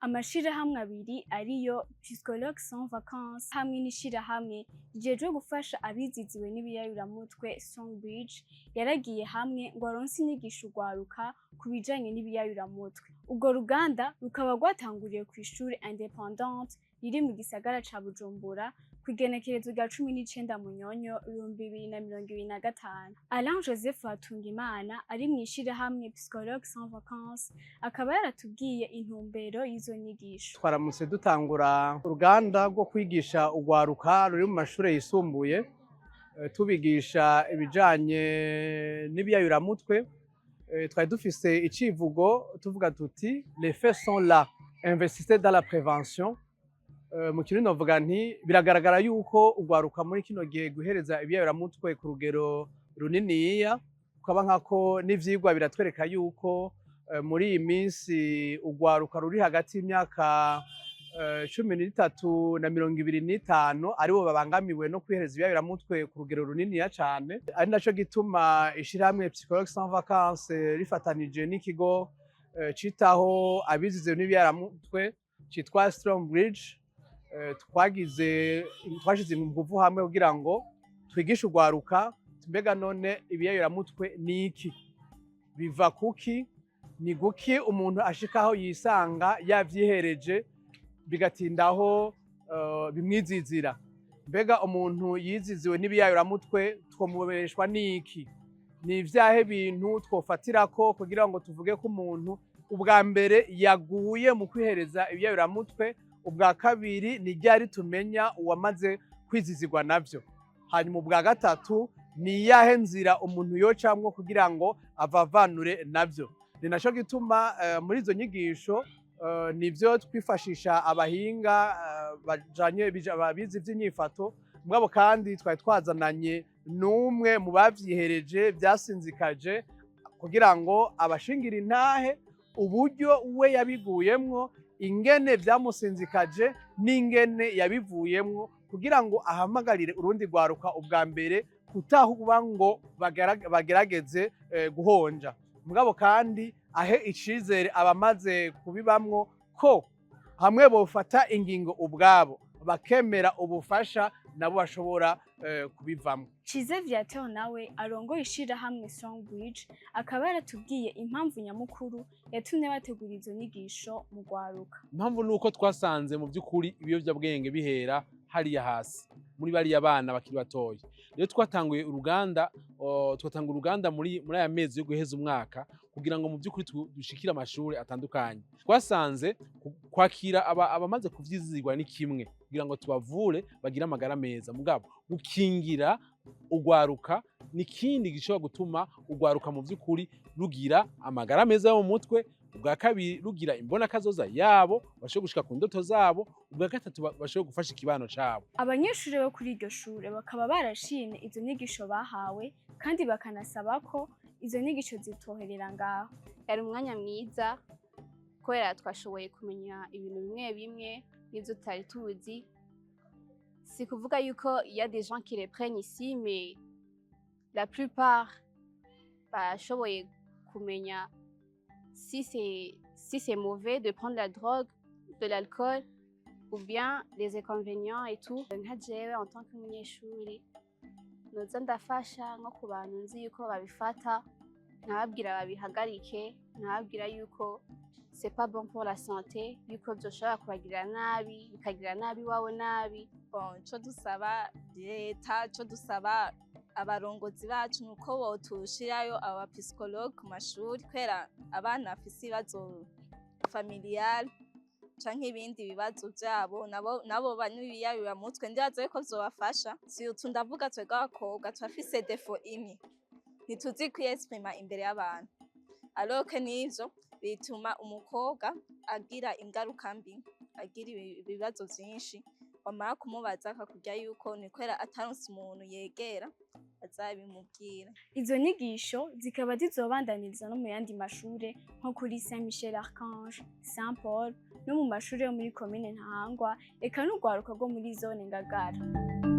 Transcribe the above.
Amashirahamwe abiri, ariyo Psychologues Sans Vacances hamwe n'ishirahamwe rijejwe gufasha abiziziwe n'ibiyayuramutwe Strong Bridge, yaragiye hamwe ngo aronse inyigisho urwaruka ku bijanye n'ibiyayuramutwe. Urwo ruganda rukaba rwatanguriye kw'ishure Indépendante riri mu gisagara ca Bujumbura kw'igenekerezo rya 19 Munyonyo 2025. Alain Joseph Hatungimana ari mw'ishirahamwe Psychologues Sans Vacances akaba yaratubwiye intumbero y'izo nyigisho. Twaramutse dutangura uruganda rwo kwigisha urwaruka ruri mu mashure yisumbuye, tubigisha ibijanye n'ibiyayuramutwe. Twari dufise icivugo tuvuga tuti: "Les faits sont là, investissez dans la prévention." Mu kirundi novuga nti biragaragara yuko urwaruka muri kino gihe guhereza ibiyayuramutwe ku rugero runiniya, ukaba nkako n'ivyigwa biratwereka yuko muri iyi minsi urwaruka ruri hagati y'imyaka 13 na 25 aribo babangamiwe no kwihereza ibiyayuramutwe ku rugero runiniya cane. Ari naco gituma ishirahamwe Psychologues Sans Vacances rifatanije n'ikigo citaho abizize n'ibiyayuramutwe citwa Strong Bridge, twagize twashize inguvu hamwe kugira ngo twigishe urwaruka: mbega none ibiyayuramutwe ni iki? Biva kuki? Ni guki umuntu ashikaho yisanga yavyihereje, bigatindaho bimwizizira? Mbega umuntu yiziziwe n'ibiyayuramutwe twomubeshwa n'iki? Ni ivyahe bintu twofatirako kugira ngo tuvuge ko umuntu ubwa mbere yaguye mu kwihereza ibiyayuramutwe? Ubwa kabiri, ni ryari tumenya uwamaze kwizizirwa navyo? Hanyuma ubwa gatatu, ni iyahe nzira umuntu yocamwo kugira ngo avavanure navyo? Ni naco gituma muri izo nyigisho nivyo twifashisha abahinga bajanye babizi ivy'inyifato, mugabo kandi twari twazananye n'umwe mu bavyihereje vyasinzikaje kugira ngo abashingira intahe uburyo we yabiguyemwo, ingene vyamusinzikaje n'ingene yabivuyemwo, kugira ngo ahamagarire urundi rwaruka ubwa mbere kutahuba ngo bagerageze guhonja, mugabo kandi ahe icizere abamaze kubibamwo ko hamwe bofata ingingo ubwabo bakemera ubufasha, nabo bashobora kubivamwo. Cize Viateur nawe arongoye ishirahamwe Strong Bridge akaba yaratubwiye impamvu nyamukuru yatumye bategura izo nyigisho mu rwaruka. Impamvu ni uko twasanze mu by'ukuri ibiyobyabwenge bihera hariya hasi muri bariya bana bakiri batoya. Rero twatanguye uruganda, twatanga uruganda muri aya mezi yo guheza umwaka kugira ngo mu by'ukuri dushikire amashuri atandukanye. Twasanze kwakira abamaze kuvyizigwa ni kimwe kugira ngo tubavure bagire amagara meza, mugabo gukingira urwaruka ni ikindi gishobora gutuma urwaruka mu by'ukuri rugira amagara meza yo mu mutwe. Ubwa kabiri, rugira imbona kazoza yabo, bashobora gushika ku ndoto zabo. Ubwa gatatu, bashobora gufasha ikibano cabo. Abanyeshuri bo kuri iryo shure bakaba barashimye izo nyigisho bahawe, kandi bakanasaba ko izo nyigisho zitoherera ngaho. Yari umwanya mwiza kubera twashoboye kumenya ibintu bimwe bimwe n'ibyo tutari tuzi. Si kuvuga yuko il y a des gens qui les prennent ici, mais la plupart bashoboye kumenya si c'est mauvais de prendre la drogue, de l'alcool ou bien les inconvénients et tout. Nka jewe en tant qu'umunyeshuri, noza ndafasha nko ku bantu nzi yuko babifata, nkababwira babihagarike, nkababwira yuko c'est pas bon pour la santé, yuko vyoshobora kubagirira nabi, bikagirira nabi iwabo nabi. Bon, ico dusaba leta, ico dusaba abarongozi bacu, nuko botushirayo aba psychologue ku mashuri, kubera abana bafise ibibazo familial canke ibindi bibazo vyabo, nabo banywa ibiyayuramutwe, ndibaza yuko vyobafasha. Surtout ndavuga twebwe abakobwa turafise défaut imwe: ntituzi kwiyexprima imbere y'abantu, alors que nivyo bituma umukobwa agira ingaruka mbi, agira ibibazo vyinshi. Wamara kumubaza akakubwira yuko ni kubera ataronse umuntu yegera azabimubwira. Izo nyigisho zikaba zizobandaniriza no mu yandi mashure nko kuri Saint Michel Archange, Saint Paul no mu mashure yo muri komine Ntahangwa, eka n'urwaruka rwo muri zone Ngagara.